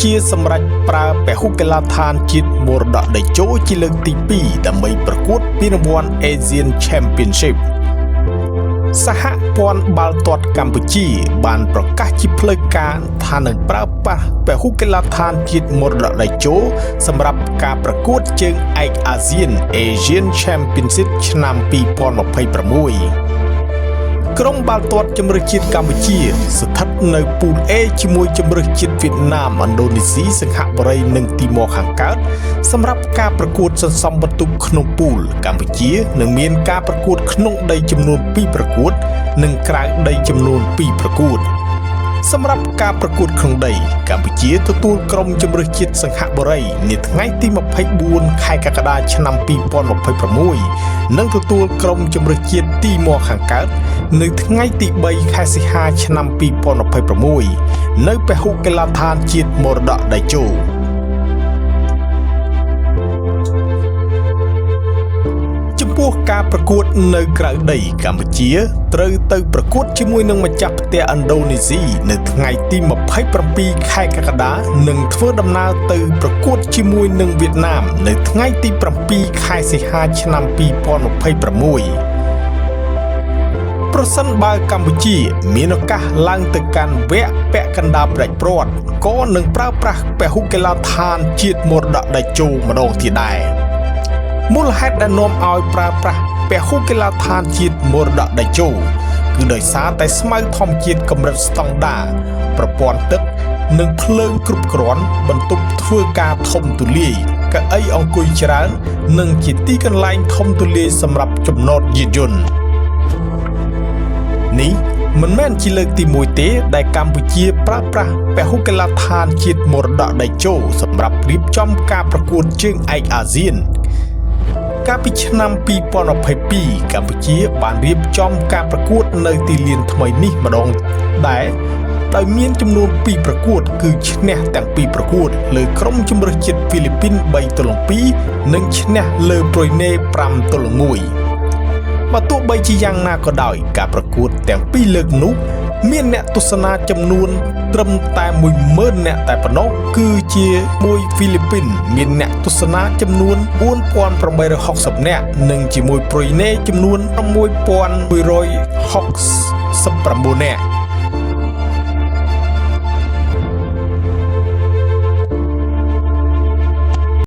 ជាសម្រេចប្រើពហុកីឡដ្ឋានជាតិមរតកតេជោជាលើកទី2ដើម្បីប្រកួតពានរង្វាន់ Asian Championship សហព័ន្ធបាល់ទាត់កម្ពុជា បានប្រកាសជាផ្លូវការថានឹងប្រើប្រាស់ពហុកីឡដ្ឋានជាតិមរតកតេជោសម្រាប់ការប្រកួតជើងឯកអាស៊ាន Asian Championship ឆ្នាំ2026ក្រុមបាល់ទាត់ជម្រើសជាតិកម្ពុជា ស្ថិតនៅពូល A ជាមួយជម្រើសជាតិវៀតណាមឥណ្ឌូនេស៊ីសិង្ហបុរីនិងទីម៉ូខាងកើតសម្រាប់ការប្រកួតសន្សំបន្ទុកក្នុងពូលកម្ពុជានឹងមានការប្រកួតក្នុងដីចំនួន2ប្រកួត និងក្រៅដីចំនួន2ប្រកួត សម្រាប់ការប្រកួតក្នុងដី កម្ពុជាទទួលក្រុមជម្រើសជាតិសិង្ហបុរីនាថ្ងៃទី24ខែកក្កដាឆ្នាំ2026និងទទួលក្រុមជម្រើសជាតិទីម៉ូខាងកើតនៅថ្ងៃទី3ខែសីហាឆ្នាំ2026នៅពហុកីឡដ្ឋានជាតិមរតកតេជោចំពោះការប្រកួតនៅក្រៅដីកម្ពុជាត្រូវទៅប្រកួតជាមួយនឹងម្ចាស់ផ្ទះឥណ្ឌូនេស៊ីនៅថ្ងៃទី27ខែកក្កដានិងធ្វើដំណើរទៅប្រកួតជាមួយនឹងវៀតណាមនៅថ្ងៃទី7ខែសីហាឆ្នាំ2026ប្រសិនបើកម្ពុជាមានឱកាសឡើងទៅកាន់វគ្គពាក់កណ្ដាលផ្ដាច់ព្រាត់ក៏នឹងប្រើប្រាស់ពហុកីឡដ្ឋានជាតិមរតកតេជោម្ដងទៀតដែរមូលហេតុដែលនាំឲ្យប្រើប្រាស់ពហុកីឡដ្ឋានជាតិមរតកតេជោគឺដោយសារតែស្មៅធម្មជាតិកម្រិតស្តង់ដារប្រព័ន្ធទឹកនិងភ្លើងគ្រប់គ្រាន់បន្ទប់ធ្វើការធំទូលាយកៅអីអង្គុយច្រើននិងជាទីកន្លែងធំទូលាយសម្រាប់ចំណតយានយន្តនេះមិនមែនជាលើកទី1ទេដែលកម្ពុជាប្រើប្រាស់ពហុកីឡដ្ឋានជាតិមរតកតេជោសម្រាប់រៀបចំការប្រកួតជើងឯកអាស៊ានកាលពីឆ្នាំ2022កម្ពុជាបានរៀបចំការប្រកួតនៅទីលានថ្មីនេះម្ដងដែរដោយមានចំនួន2ប្រកួតគឺឈ្នះទាំង2ប្រកួតលើក្រុមជម្រើសជាតិហ្វីលីពីន3-2និងឈ្នះលើប្រុយណេ5-1បើទោះបីជាយ៉ាងណាក៏ដោយការប្រកួតទាំងពីរលើកនោះមានអ្នកទស្សនាចំនួនត្រឹមតែ10000នាក់តែប៉ុណ្ណោះគឺជាមួយហ្វីលីពីនមានអ្នកទស្សនាចំនួន4860នាក់និងជាមួយប្រុយណេចំនួន6169នាក់